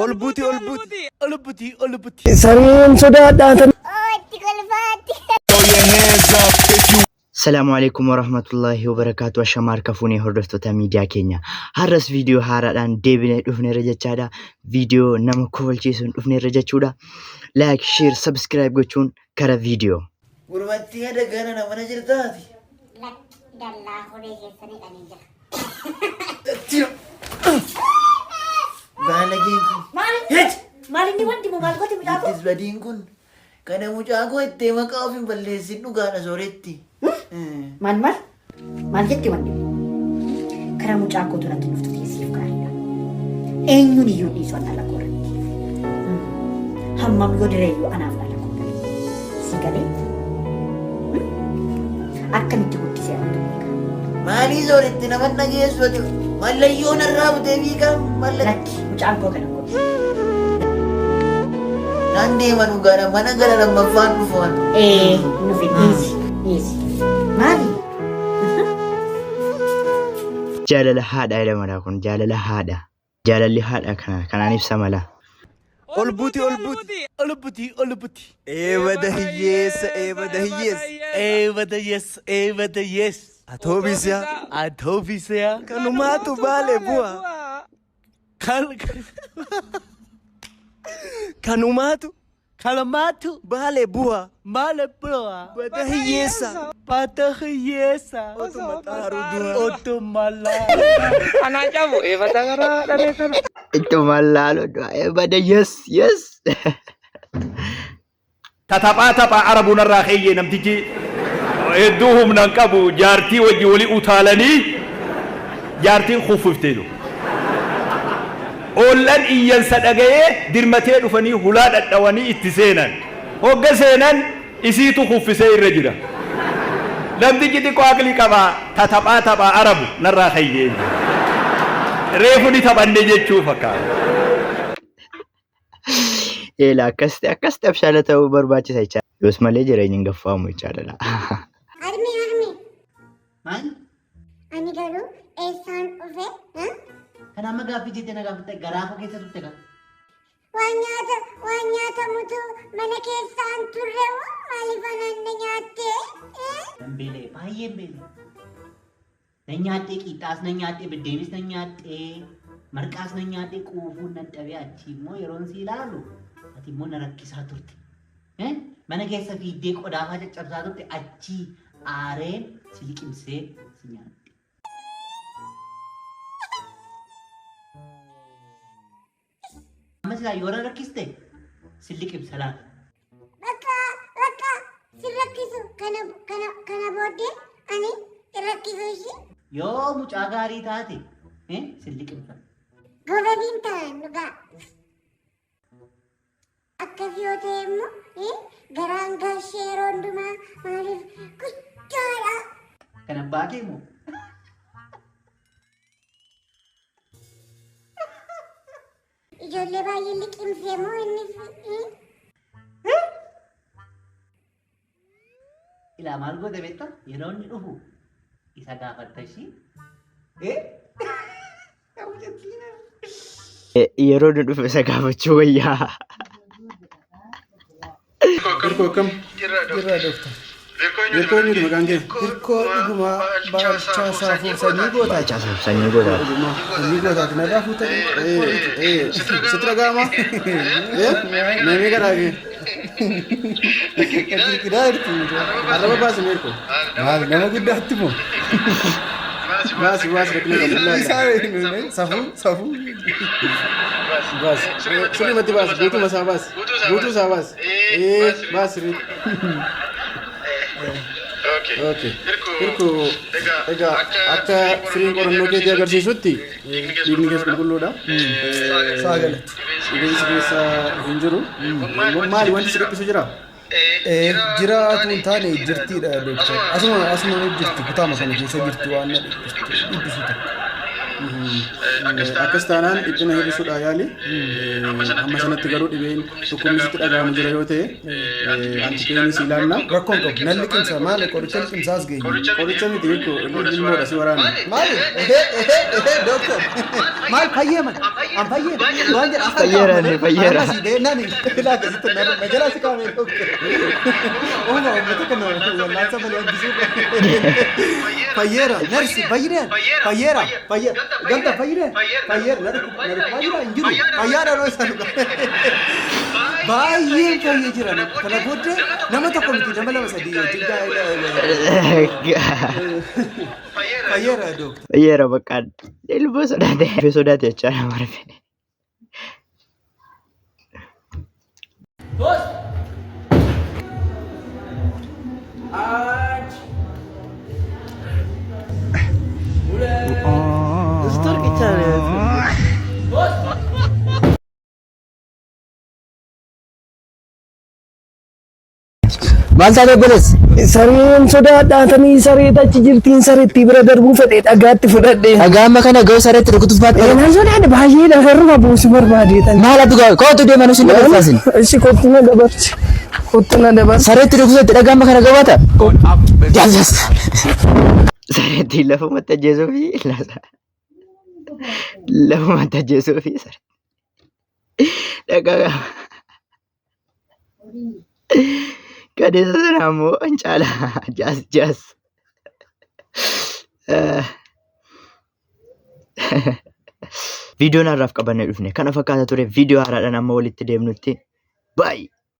Ol buti ol buti. Ol buti ol buti. Sareen sodaadhaa. Itti kolfaatti. Salaamu alaikum warahmatullahi wabarakaatu. Ashamaa harka fuunee hordoftoota miidiyaa keenya. Har'as viidiyoo haaraadhaan deebinee dhufneerra jechaadha. Viidiyoo nama kofalchiisuun dhufneerra jechuudha. Like, share, subscribe gochuun kara viidiyoo. Gurbattii adagaa nana mana jirtaati. Lakki, dallaa horee keessa naqanii jira. Baalageen kun. Maal Hech! maal inni wanti moo maal gooti mucaa koo? Ittis badiin kun kana mucaa koo ittee maqaa of hin balleessin dhugaadha sooretti. Maal maal? Maal jetti wanti? Karaa mucaa kootu natti dhuftu teessiif gaariidha. Eenyuun iyyuu hin dhiisu an dhala koo irratti. Hammam yoo direeyyuu anaaf dhala koo dhala. Si galee? Akkamitti guddisee anatu beeka. Maalii sooretti nama dhageessu ati mallayyoo narraa butee fiigaa malla. Lakki, mucaan koo kana godhu. Nan deema dhugaadha mana gara lammaffaan dhufu an. Ee, nufi dhiisi dhiisi. Maali? Jaalala haadhaa jedhama kun jaalala haadha. Jaalalli haadha kana kanaan ibsa mala. Ol buti ol buti. Ol buti ol buti. Eebada hiyyeessa, eebada hiyyeessa. Eebada yes, eebada yes. Atoobisiyaa. Atoobisiyaa. Kanumaatu baale bu'a. Kan Kanumaatu kanumaatu baale bu'a. Baale bu'a. Bada hiyyeessa. Bada hiyyeessa. Otuma xaaru du'a. Otuma laalu. Anaa cabu eebata garaa dhabee kana. Ittuma laalu du'a. Bada yes yes. Ta taphaa taphaa arabuun irraa keeyyee namtichi hedduu humna hin qabu jaartii wajji wali utaalanii jaartiin kuffifte jedhu. Ollan iyyansa dhagayee dirmatee dhufanii hulaa dhadhawanii itti seenan. Hogga seenan isiitu kuffisee irra jira. Namtichi xiqqoo aqlii qaba ta taphaa taphaa arabu narraa keeyyee. Reefu ni taphanne jechuu fakkaata. Eela akkasitti akkasitti abshaala ta'uu barbaachisa jechaadha. Yoos malee jireenyi hin gaffaamu jechaadha. Harmee, harmee. Maal? Ani garuu eessaan dhufe? Kan amma gaaffii jettee na gaafatte garaa koo keessa turte kan. Waan nyaata waan nyaatamutu mana keessaan turre moo maaliif anaan na nyaatte? Nan beela'e, baay'een beela'e. Nan nyaadhee qiixxaas nan nyaadhee biddeenis nan nyaadhee marqaas nan nyaadhee quufuun nan dhabee achi immoo yeroon si ilaalu ati immoo na rakkisaa turte. Mana keessa fiiddee qodaafaa caccabsaa turte achii aareen si liqimsee si nyaadhe. Amma silaa yoo na rakkiste si liqimsa laata. Bakka bakka si rakkisu kana kana kana booddee ani si rakkisu ishii. Yoo mucaa gaarii taate si liqimsa. Gobaziin ta'an dhugaa. Akkas yoo ta'e immoo garaan gaashee yeroo hundumaa maaliif guddaadha? Kan abbaa kee moo? Ijoollee baay'ee liqimsee moo innis? Ilaa maal goote beektaa? Yeroo inni dhufu isa gaafatta ishii. Yeroo inni dhufu isa gaafachuu wayyaa. Hirkoo akkam? Jirra doktar. Hirkoo eenyuti maqaan kee? Hirkoo Dhugumaa Baalchaa Saafuu sanyii gootaati. Baalchaa Saafuu sanyii gootaati. Dhugumaa sanyii gootaati narraa fuutanii? Ee sitti dhaga'ama? Ee meemee garaa kee? Kirkiraa jirti. Arraba baasi mee Hirkoo. Maal nama guddaatti moo? Baasi baasi rakkina qabu. Safuu safuu. Baasi. Sirriimatti baasi guutuma isaa baasi. Guutuu isaa baasi. Ee baasi sirriitti. Okay. Hirkoo egaa akka firiin qorannoo keetii agarsiisutti dhiigni kees qulqulluudha. Saa galatti. Dhibeen si keessa hin jiru. Maali wanti si dhiphisu jira? Jira utuu hin taane jirtiidha dooktar. Asuma asuma jirti kutaama kana keessa jirti waan na dhiphisu tokko. Akkas taanaan dhiphina hir'isuudhaa yaali. Hamma sanatti garuu dhibeen dhukkubni sitti dhaga'amu jira yoo ta'e antipeenii si ilaalla. Rakkoon qabu. Nan liqimsa maali qoricha liqimsaas geenye. Qoricha miti jechuun ilmoodha si waraana. Maali? Ehee ehee ehee dooktar. Maal fayyee man? An fayyee. Waan jedha afaan Fayyeera kaa'u inni, malee. fayyeera. Amma asii ba'ee naan ilaa akkasitti na jalaa si kaa'ame dooktar. Ooma uummata kana wallaansa malee hambisuu. Fayyeera narsi fayyineen fayyeera fayyeera gamta fayyineen fayyeera na dhukkubaa jira hin jiru fayyaadha noo isaan baay'een fayyee jira kana booddee nama tokko miti nama lama sadii wajjin gaa'ela fayyeera dooktar. Fayyeera bakka ilmoo sodaate. Sodaate jechaadha marfee. Maal taate obboleessi? Sareen sodaadhaatanii saree achi jirtiin sareetti bira darbuu fedhe dhagaatti fudhadhe. Dhagaa amma kana ga'u sareetti rukutuuf baatte. Nan sodaadhe baay'ee dhagarruma buusu barbaadeetan. Maal ati ga'u? Kootu deema nu sin dabarfaasin. Ishi kottu na dabarsi. Kottu na dabarsi. Sareetti rukutuutti dhagaa amma kana ga'u baata? Jaas jaas. Sareetti lafumatti ajjeesuu fi lafumatti ajjeesuu fi dhagaa Kadeessa sana ammoo hin caala. Jaas jaas. Viidiyoon har'aaf qabannee dhufne kana fakkaata ture. Viidiyoo haaraadhaan amma walitti deemnutti baay'ee.